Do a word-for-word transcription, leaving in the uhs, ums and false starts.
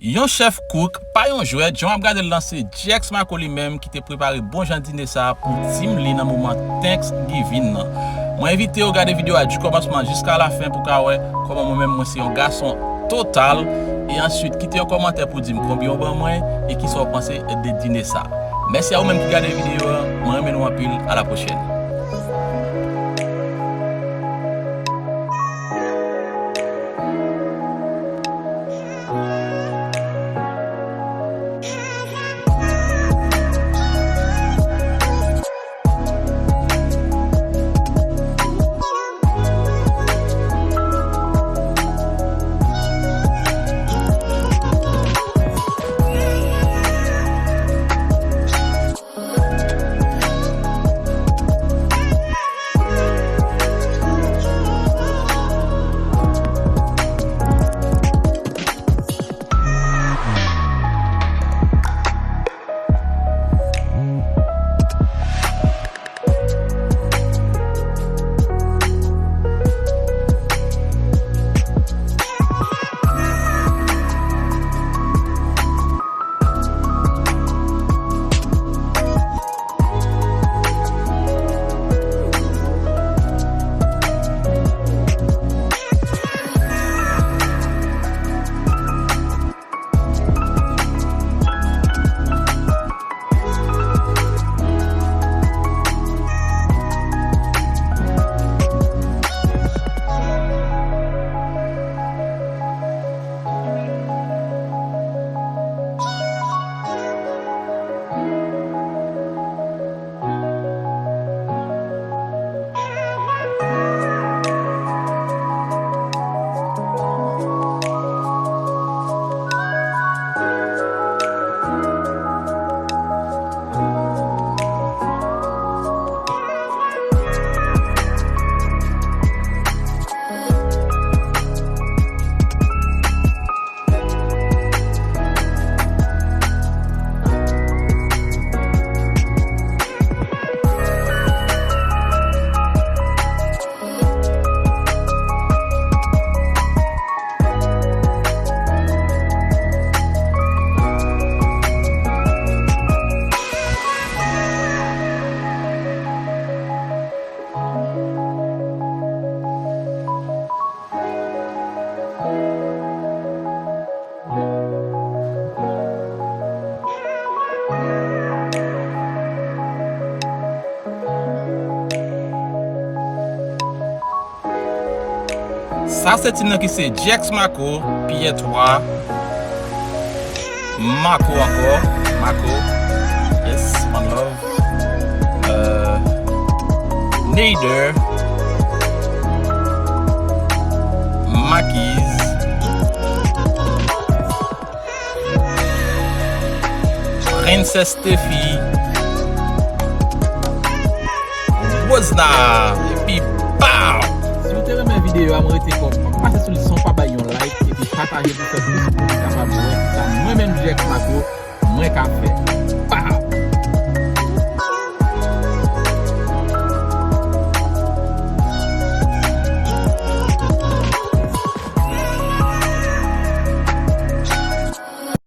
Yon chèf kouk, pa yon jwèt, jan w ap gade l lan se G X Marco li menm ki te prepare bon jan dine sa a pou team li nan moman Thanksgiving nan. Mwen envite w gade videyo a di kòmansman jiska lafen pou w ka wè kòman mwen menm mwen se yon gason total, e answit kite yon kòmantè pou di m konbyen w ban mwen e kisa w panse de dine sa a. Mèsi a ou menm ki gade videyo a, mwen renmen nou anpil, a la pwochèn. Sa se team nan ki se G X Marco, Pierre twa, Marco ankò, Marco, yes, one love, euh, Nader, Makiz, Princess Steffi, Wozna, epi pow! Si w te renmen videyo a, m rete kòm, pase sou li san w pa bay yon like, epi pataje pou fè plis moun kapab wè kisa mwen menm G X Marco, mwen ka fè.